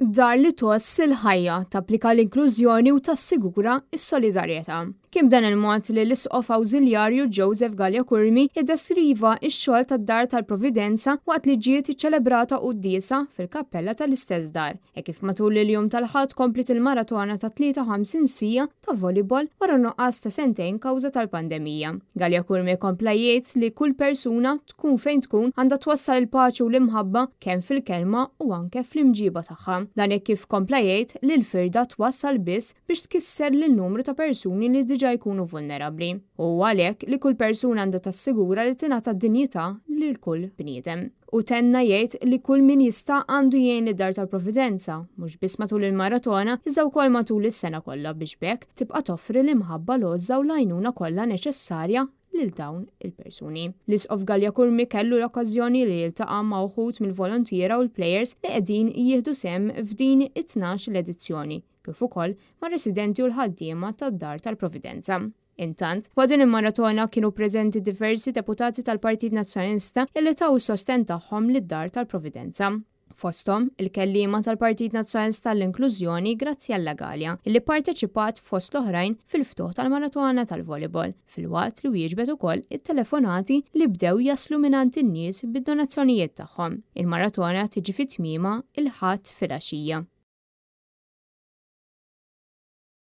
Dar li tgħożż il-ħajja, tapplika l-inklużjoni u tassigura s-solidarjetà. Kien b'dan il-mod li l-Isqof Awżiljarju Joseph Galea Curmi iddeskriva x-xogħol tad-Dar tal-Providenza waqt li ġiet iċċelebrata quddiesa fil-kappella tal-istess dar, hekk kif matul il-jum tal-Ħadd kompliet il-maratona ta' 53 siegħa ta' volleyball wara nuqqas ta' sentejn kawża tal-pandemija. Galea Curmi kompla jgħid li kull persuna tkun fejn tkun, għandha twassal il-paċi u l-imħabba kemm fil-kelma u anke fl-imġiba tagħha. Dan hekk kif kompla jgħid li l-firda twassal biss biex tkisser lil numru ta' persuni li diġà jkunu vulnerabbli. U huwa għalhekk li kull persuna għandha tassigura li tingħata d-dinjità lil kull bniedem. Hu tenna jgħid li kull min jista' għandu jgħin lid-Dar tal-Providenza, mhux biss matul il-maratona iżda wkoll matul is-sena kollha biex b'hekk tibqa' toffri l-imħabba, l-għożża u l-għajnuna kollha neċessarja lil dawn il-persuni. L-Isqof Galea Curmi kellu l-okkażjoni li jiltaqa' ma' uħud mill-volontiera u l-plejers li qegħdin jieħdu sehem f'din it-tnax-il edizzjoni, kif ukoll mar-residenti u l-ħaddiema tad-Dar tal-Providenza. Intant, waqt din il-maratona kienu preżenti diversi deputati tal-Partit Nazzjonalista illi taw is-sostenn tagħhom lid-Dar tal-Providenza. Fosthom, il-kelliema tal-Partit Nazzjonalista għall-Inklużjoni Graziella Galea, illi pparteċipat fost l-oħrajn fil-ftuħ tal-maratona tal-volleyball, filwaqt li wieġbet ukoll it-telefonati li bdew jaslu mingħand in-nies bid-donazzjonijiet tagħhom. Il-maratona tiġi fi tmiemha l-Ħadd filgħaxija.